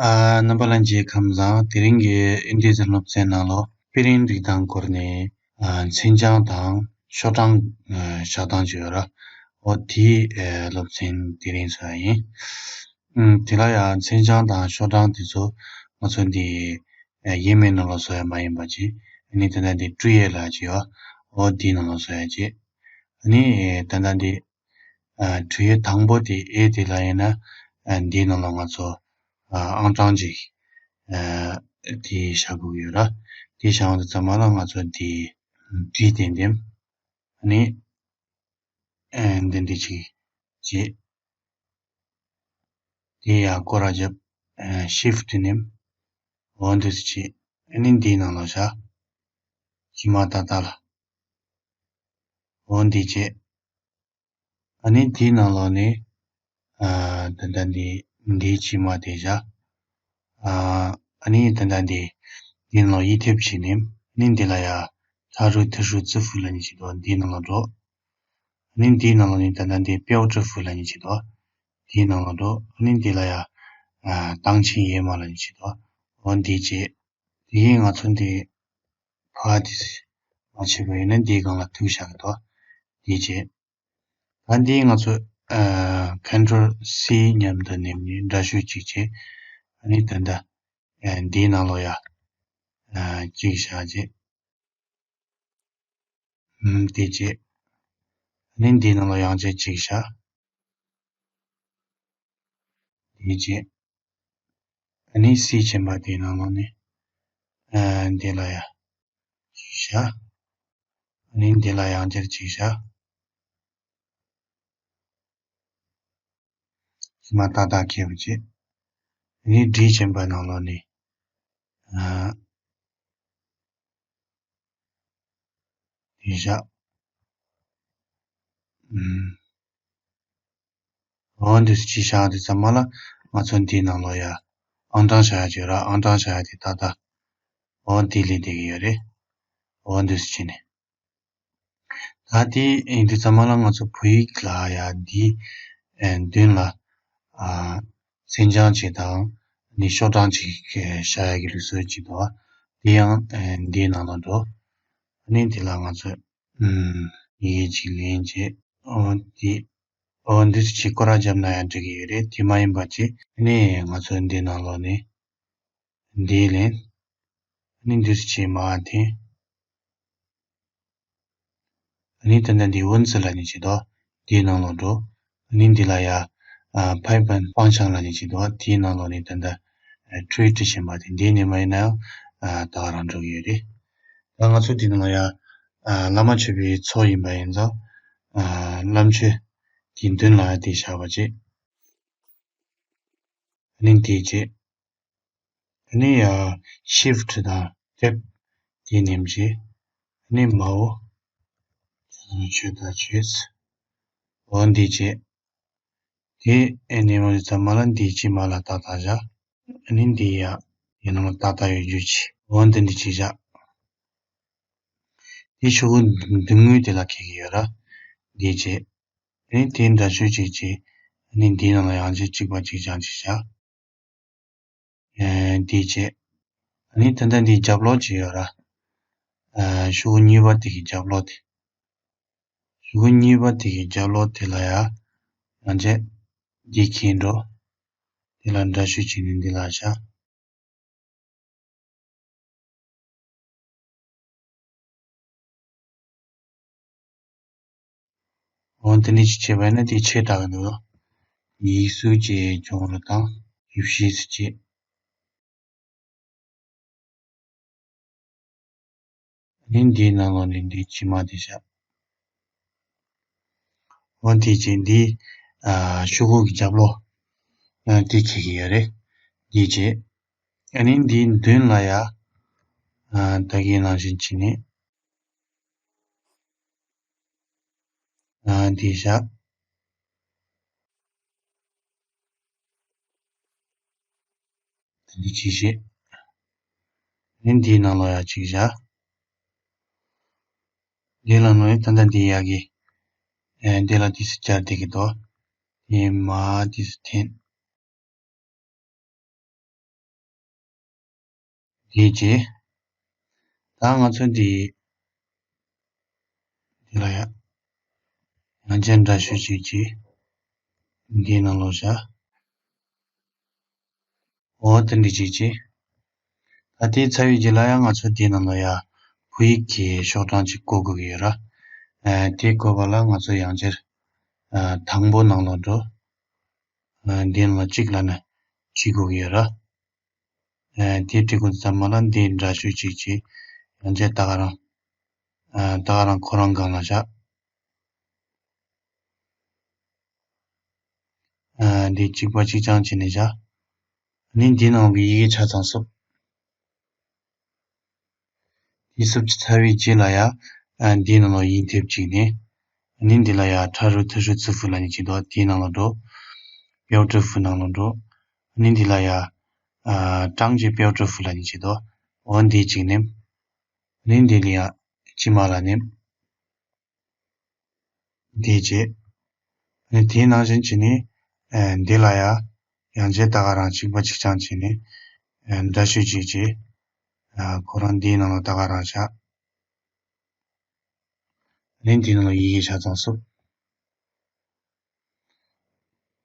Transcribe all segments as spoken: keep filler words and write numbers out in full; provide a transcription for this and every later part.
ཨ། རྣམ་པ་ལྷན་རྒྱས་ཁམས་བཟང་། དེ་རིང་གི་ཨིན་ཌི་ཛི་སློབ་ཚན་ནང་ལོགས་དཔེ་རིང་རིགས་གདངས་སྐོར་ནས། ཨ། མཚན་བྱང་དང་ཤོག་གྲངས། ཨ། བཞག་སྟངས་ཅིག་ཡོད་ར། འོ་དེའི། ཨ། སློབ་ཚན་དེ་རིང་བཟོ་ཡ་ཡིན། ཨུམ། དེ་ལ་ཡང་མཚན་བྱང་དང་ཤོག་གྲངས་དེ་ཚོ་ང་ཚོ་འདི། ཨ། ཡས་མས་ནང་ལོགས་བཟོ་ཡ་མ་ཡིན་པ་ཅིག་ཨ་ནི་ད་ལྟ་འདི་འབྲི་ཡས་ལ་ཅིག་ཡོད། འོ་དེའི་ནང་ལོགས་བཟོ་ཡ་ཅིག་ཨ་ནི་ད་ལྟ་འདི། ཨ། འབྲི་ཡས་དང་པོ་དེ་ཨེ་དེ་ལ་ཡིན་ན། ཨ། འདིའི་ནང་ལ་ང་ཚོ། ཨ། ཨང་གྲངས་ཅིག་ཨ། དེ་བཞག་དགོས་ཀྱི་ཡོད་ར། དེ་བཞག་འོང་དུས་ཙམ་པ་ལ་ང་ཚོ་འདི་འབྲི་ཏན་ཏན། ཨ་ནི། ཨ། འདི་འདི་ཅིག་བྱེད། དེ་ཡང་སྐོར་ར་རྒྱབ། ཨ། ཤིཕ་ཊི་ནེམ། འོ་འདི་ཅིག་ཨ་ནི་འདིའི་ནང་ལ་བཞག་ཕྱི་མ་ཏག་ཏག་ལ། འོ་འདི་བྱེད། ཨ་ནི་དེའི་ནང་ལོགས་ནས། ཨ། ད་ལྟ་འདི་འདིའི་ཕྱི་མ་དེ་བཞག་ཨ། ཨ་ནི་ད་ལྟ་འདི་འདིའི་ནང་ལོགས་ཡིག་ཐེབས་ཤིག་ནས། ཨ་ནི་འདི་ལ་ཡ་插入特殊字符ལབ་ནི་ཅིག་འདུག་འདིའི་ནང་ལ་འགྲོ། ཨ་ནི་འདིའི་ནང་ལོགས་ནས་ད་ལྟ་འདི标志符ལབ་ནི་ཅིག་འདུག་འདིའི་ནང་ལ་འགྲོ། ཨ་ནི་འདི་ལ་ཡ། ཨ།当前页码ལབ་ནི་ཅིག་འདུག་འོ་འདི་བྱེད། དེ་གིས་ང་ཚོ་འདི་ཕར་དེ་མ་བྱས་པ་ཡིན་ན་འདིའི་སྒང་ལ་ཐུག་བཞག་གི་འདུག་འདི་བྱེད། ད་འདི་ང་ཚོ། ཨ། Control C མཉམ་དུ་ནེམ་ནས་འདྲ་བཤུས་གཅིག་བྱས། ཨ་ནི་ད་ལྟ། ཨ། འདིའི་ནང་ལོགས་ཡ། ཨ། གཅིག་བཞག་བྱས། ཨུམ། དེ་བྱས། ཨ་ནི་འདིའི་ནང་ལོགས་ཡང་བསྐྱར་གཅིག་བཞག་དེ་བྱས། ཨ་ནི་C ཆེན་པ་དེའི་ནང་ལོགས་ནས། ཨ། འདི་ལ་ཡ་གཅིག་བཞག་ཨ་ནི་འདི་ལ་ཡང་བསྐྱར་གཅིག་བཞག་ཕྱི་མ་ཏག་ཏག་ཁེལ་བ་བྱེད། ཨ་ནི་D ཆེན་པ་ནང་ལོགས་ནས། ཨ། དེ་བཞག་ཨུམ། འོ་འདི་ཚོ་གཅིག་བཞག་དུས་ཙམ་པ་ལ་ང་ཚོ་འདིའི་ནང་ལོགས་ཡ་ཨང་གྲངས་བཞག་ཡ་ཅིག་ཡོད་ར། ཨང་གྲངས་བཞག་ཡ་དེ་ཏག་ཏག་འོ་འདི་ལས་བསྡད་ཀྱི་ཡོད་རེད། འོ་འདི་ཚོ་བྱས་ནས། ད་དེ་ཡིན་དུས་ཙམ་པ་ལ་ང་ཚོ་བོད་ཡིག་ལ་ཡ་འདི། ཨ། མདུན་ལ། ཨ། མཚན་བྱང་ཅིག་དང་ནི་ཤོག་གྲངས་ཅིག་བཞག་ཡ་གི་ལུགས་སྲོལ་ཅིག་འདུག་དེ་ཡང་། ཨ། འདིའི་ནང་ལ་འགྲོ། ཨ་ནི་འདི་ལ་ང་ཚོས། ཨུམ། ཡི་གེ་ཅིག་ལེན་བྱས། འོ་འདི། འོ་འདི་ཚོ་ཅིག་སྐོར་ར་བརྒྱབ་ན་ཡང་འགྲིག་གི་ཡོད་རེད། དེ་མ་ཡིན་པ་ཅིག་ཨ་ནི་ང་ཚོ་འདིའི་ནང་ལོགས་ནས་འདི་ལེན། ཨ་ནི་འདི་ཚོ་ཅིག་མར་འཐེན། ཨ་ནི་ད་ལྟ་འདི་文字ལབ་ནི་ཅིག་འདུག་དེའི་ནང་ལོགས་འགྲོ། ཨ་ནི་འདི་ལ་ཡ། ཨ།排版方向ལབ་ནི་ཅིག་འདུག་དེའི་ནང་ལོགས་ནས་ད་ལྟ་འཕྲུལ་བྲིས་ཟིན་པ་དེ་འདི་ནས་མར་ཡིན་ན་ཡང་། ཨ། ད་ག་རང་འགྲོ་གི་ཡོད་རེད། ད་ང་ཚོ་འདི་ནང་ལ་ཡ། ཨ། བླ་མ་མཆོད་པའི་ཚོགས་ཡིན་པ་ཡིན་ཙང་། ཨ། བླ་མཆོད་ཀྱི་མདུན་ལ་ཡ་དེ་བཞག་པ་བྱེད། ཨ་ནི་འདི་བྱེད། ཨ་ནི་ཡ་shift དང་tab དེ་ནེམ་བྱེད། ཨ་ནི་མའོ། ཆོས་དང་ཆོས། འོ་འདི་བྱེད། དེ་ཨ་ནི་མ་ཙམ་མ་ལ་འདི་ཕྱི་མ་ལ་ཏག་ཏག་བཞག་ཨ་ནི་འདི་ཡ་ཡིན་ནོ་ཏག་ཏག་ཡོད་རྒྱུ་བྱེད། འོ་འདི་འདི་བྱེད་བཞག་དེ་ཤོག་གུ་མདུན་ངོས་དེ་ལ་འཁེལ་གྱི་ཡོད་ར། འདི་བྱེད། ཨ་ནི་དེ་འདྲ་ཤོས་ཅིག་བྱེད། ཨ་ནི་འདིའི་ནང་ལ་ཡང་ཅིག་གཅིག་པ་གཅིག་རྐྱང་གཅིག་བཞག་ཨེ། འདི་བྱས། ཨ་ནི་ད་ལྟ་འདི་རྒྱབ་ལོགས་ཅིག་ཡོད་ར། ཨེ། ཤོག་གུ་གཉིས་པ་དེ་གི་རྒྱབ་ལོགས་དེ། ཤོག་གུ་གཉིས་པ་དེ་གི་རྒྱབ་ལོགས་དེ་ལ་ཡ། ཡང་བྱས། འདི་འཁྱེར་འགྲོ། དེ་ལ་འདྲ་བཤུས་བྱས་ནས་འདི་ལ་བཞག་འོ་འདི་འདྲ་ཅིག་བྱས་པ་ཡིན་ན་དེ་ཆེ་དྲགས་ཀྱི་འདུག་ཡིག་གཟུགས་ཀྱི་སྦྱོང་བ་དང་ཞིབ་བཤེར་བྱེད། ཨ་ནི་འདིའི་ནང་ལོགས་ནས་འདི་ཕྱི་མ་དེ་བཞག་འོ་དེ་བྱས་འདི། ཨ། ཤོག་གུ་གི་རྒྱབ་ལོགས། ཨ། དེ་འཁྱེར་གྱི་ཡོད་རེད། འདི་བྱས། ཨ་ནི་འདིའི་མདུན་ལ་ཡ། ཨ། ད་གིན་ནང་བཞིན་བྱས་ནས། ཨ། འདི་བཞག་འདི་གཅིག་བྱས། ཨ་ནི་འདིའི་ནང་ལོགས་ཡ་གཅིག་བཞག་འདི་ལ་ནོར་ཡ་ད་ལྟ་འདི་ཡ་གི་ཨ། འདི་ལ་དུས་སུ་བཅར་བསྡད་ཀྱི་འདུག་དེ་མར་དུས་སུ་འཐེན། དེ་རྗེས། ད་ང་ཚོ་འདི། འདི་ལ་ཡ། ཡང་ཅན་འདྲ་ཤོས་ཅིག་གིས། འདིའི་ནང་ལོགས་བཞག་འོ་དེ་འདྲ་ཅིག་གིས། ད་དེ་ཚར་བའི་རྗེས་ལ་ཡང་ང་ཚོ་འདིའི་ནང་ལ་ཡ། བོད་ཡིག་གི་ཤོག་གྲངས་ཅིག་བཀོད་དགོས་ཀྱི་ཡོད་ར། ཨ། དེ་བཀོད་པ་ལ་ང་ཚོ་ཡང་ཅན། ཨ། དང་པོ་ནང་ལོགས་འགྲོ། ཨ། འདིའི་ནང་ལ་གཅིག་ལབ་ནས་བྲིས་དགོས་ཀྱི་ཡོད་ར། ཨ། དེ་བྲིས་གོ་ཙམ་མ་ལ་འདི་འདྲ་ཤོས་ཅིག་གིས་ཡང་ཅན་ད་ག་རང་། ཨ། ད་ག་རང་ཁོ་རང་སྒང་ལ་བཞག་ཨ། འདི་གཅིག་པ་གཅིག་རྐྱང་བྱས་ནས་བཞག་ཨ་ནི་འདི་ནང་གི་ཡི་གེ་ཆ་ཚང་བསུབ། དེ་བསུབ་ཚར་བའི་རྗེས་ལ་ཡ། ཨ། འདིའི་ནང་ལོགས་དབྱིན་དེབ་གཅིག་ནས། ཨ་ནི་འདི་ལ་ཡ་ཁྲ་རུ་ཐི་ཧྲུ་ཙི་ཧྥུ་ལབ་ནི་ཅིག་འདུག་དེའི་ནང་ལ་འགྲོ། 标准符 ནང་ལ་འགྲོ། ཨ་ནི་འདི་ལ་ཡ། ཨ། 章节标准符 ལབ་ནི་ཅིག་འདུག་འོ་འདི་གཅིག་ནེམ། ཨ་ནི་འདི་ལ་ཡ། ཅི་མ་ལ་ནེམ། དེ་རྗེས། ཨ་ནི་དེའི་ནང་བཞིན་བྱས་ནས། ཨ། འདི་ལ་ཡ། ཡང་ཅན་ད་ག་རང་གཅིག་པ་གཅིག་རྐྱང་བྱས་ནས། ཨ། འདྲ་ཤོས་ཅིག་གིས། ཨ། ཁོ་རང་འདིའི་ནང་ལ་ད་ག་རང་བཞག་ཨ་ནི་འདིའི་ནང་ལ་ཡི་གེ་ཆ་ཚང་བསུབ།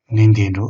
ཨ་ནི་འདི་འགྲོ།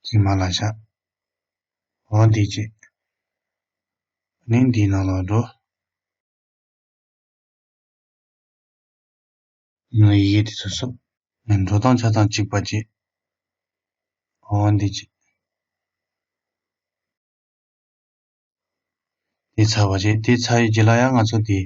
ཅི་མ་ལ་བཞག་འོ་འདི་བྱས། ཨ་ནི་འདིའི་ནང་ལ་འགྲོ། ནང་ཡི་གེ་དེ་ཚོ་བསུབ། འགྲོ་སྟངས་ཆ་ཚང་གཅིག་པ་བྱས། འོ་འདི་བྱས། དེ་ཚར་བ་བྱས། དེ་ཚར་བའི་རྗེས་ལ་ཡང་ང་ཚོ་དེ།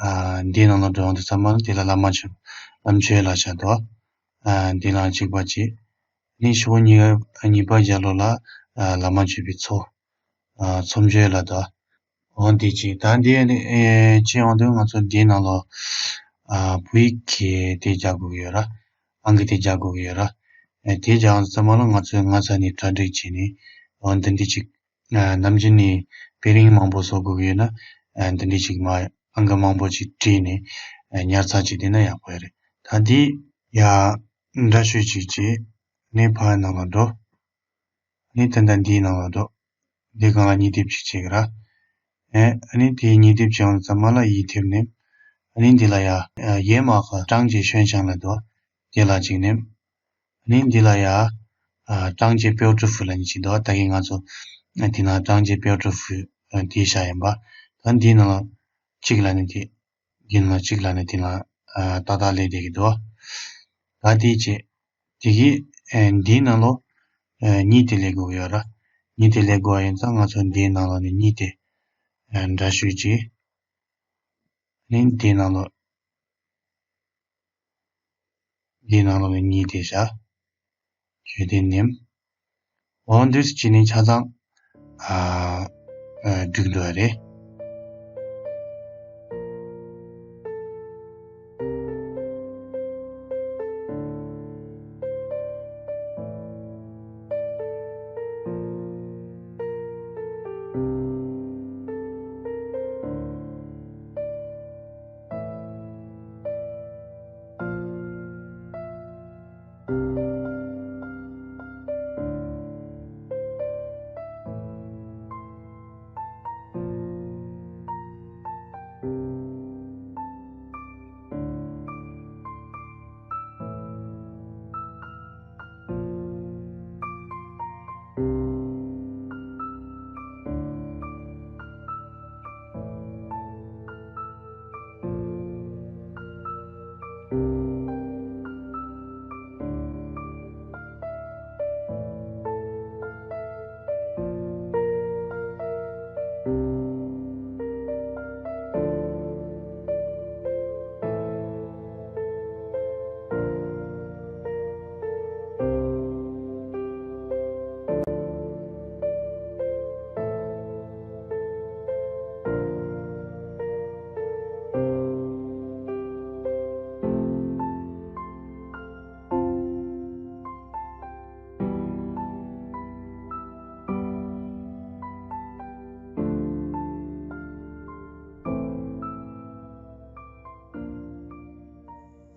ཨ། འདིའི་ནང་ལ་འགྲོ་ཡོང་དུས་ཙམ་མ་ལ་དེ་ལ་བླ་མ་མཆོད། བླ་མཆོད་ལབ་བྱ་དོ། ཨ། འདི་ལའང་གཅིག་པ་བྱས། ནི་ཤོག་གཉིས་གཉིས་པ་རྒྱབ་ལོགས་ལ། ཨ། བླ་མ་མཆོད་པའི་ཚོགས། ཨ། ཚོམས་ཆོས་ལ་དོ། འོ་འདི་གཅིག་ད་འདི་ནི་ཨེ་ཅི་ཡོང་དུས་ང་ཚོ་འདིའི་ནང་ལོགས། ཨ། བོད་ཡིག་གི་དེ་རྒྱག་དགོས་ཀྱི་ཡོད་ར། ཨང་ཀི་དེ་རྒྱག་དགོས་ཀྱི་ཡོད་ར། ཨེ་དེ་རྒྱག་ཙམ་མ་ལ་ང་ཚོས་སྔ་ས་ནས་གྲ་སྒྲིག་བྱས་ནས། འོ་འདི་འདི་གཅིག་ཨ། ནམ་རྒྱུན་ནས་དཔེ་རིང་མང་པོ་བཟོ་དགོས་ཀྱི་ཡོད་ན། ཨ། འདི་འདྲ་ཞིག་མ་ཨང་ཀི་མང་པོ་ཞིག་བྲིས་ནས། ཨ། ཉར་ཚགས་བྱས་བསྡད་ན་ཡག་པོ་རེད། ད་འདི་ཡ་འདྲ་ཤོས་ཅིག་བྱས་ནས་ཕར་ནང་ལ་འགྲོ། ནས་ད་ལྟ་འདིའི་ནང་ལ་འགྲོ། འདི་སྒང་ལ་གཉིས་དེབ་ཅིག་བྱེད་ཀྱི་ར། ཨ་ནི་དེའི་གཉིས་དེབ་བྱེད་ཡོང་ཙམ་མ་ལ་ཡི་དེབ་ནས། ཨ་ནི་འདི་ལ་ཡ། ཡན་མ་ག་ཀྲང་ཅེ་ཤོན་ཤང་ལ་འདུག་དེ་ལ་གཅིག་ནས། ཨ་ནི་འདི་ལ་ཡ། ཀྲང་ཅེ་པེའོ་ཀྲི་ཧྥུ་ལབ་ནི་ཅིག་འདུག་ད་གིན་ང་ཚོ། འདི་ན་ཀྲང་ཅེ་པེའོ་ཀྲི་ཧྥུ། དེ་བཞག་ཡིན་པ། ད་འདི་ན། གཅིག་ལ་ནི་དེ། འདི་ན་གཅིག་ལ་ནི་དེ་ན། ཏག་ཏག་ལས་བསྡད་ཀྱི་འདུག་ད་དེ་བྱས། དེ་གི། འདིའི་ནང་ལོགས། གཉིས་དེ་ལས་དགོས་ཡོད་ར། གཉིས་དེ་ལས་དགོས་ཡིན་ཙང་ང་ཚོ་འདིའི་ནང་ལོགས་ནས་གཉིས་དེ། འདྲ་ཤོས་ཅིག་ནས་འདིའི་ནང་ལོགས། འདིའི་ནང་ལོགས་ནས་གཉིས་དེ་བཞག་བརྗོད་དེ་ནེམ། འོ་འདུག་སེ་བྱས་ནས་ཆ་ཚང་། ཨ། ཨ། འགྲིག་འགྲོ་བ་རེད།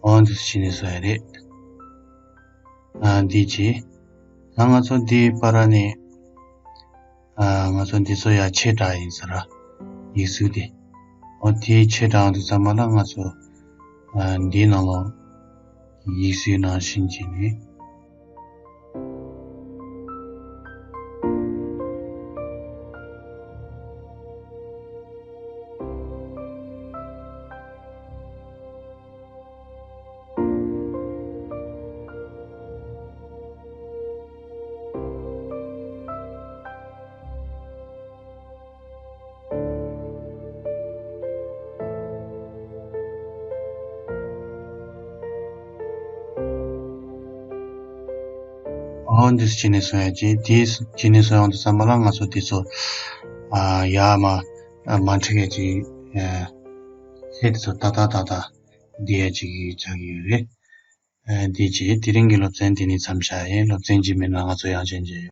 འོ་འདུག་སེ་བྱས་ནས་བཟོ་ཡ་རེད། ཨ། འདི་བྱས། ད་ང་ཚོ་འདི་པར་ནས་ཨ་ང་ཚོ་འདི་ཚོ་ཡ་ཆེ་དྲགས་ཡིན་ཟེར་ར། ཡིག་གཟུགས་དེ། འོ་དེ་ཆེ་དྲགས་འདུག་ཙམ་པ་ལ་ང་ཚོ་ཨ་འདིའི་ནང་ལོགས་ཡིག་གཟུགས་ནང་བཞིན་བྱས་ནས། འོ་འདི་བྱས་ནས་སོང་ཡ་ཅིག་དེ་བྱས་ནས་སོང་ཡོང་དུས་ཙམ་པ་ལ་ང་ཚོ་དེ་ཚོ་ཨ་ཡ་མ་མ་འཁྲིག་ཡ་ཅིག་ཨ་ཚེ་དེ་ཚོ་ཏག་ཏག་ཏག་ཏག་བསྡད་ཡ་ཅིག་ཆགས་ཀྱི་ཡོད་རེད། ཨ་འདི་བྱས་དེ་རིང་གི་སློབ་ཚན་འདི་ནས་མཚམས་བཞག་ཡིན། སློབ་ཚན་རྗེས་མའི་ནང་ང་ཚོ་ཡང་ཅིག་མཇལ་ཡོང་།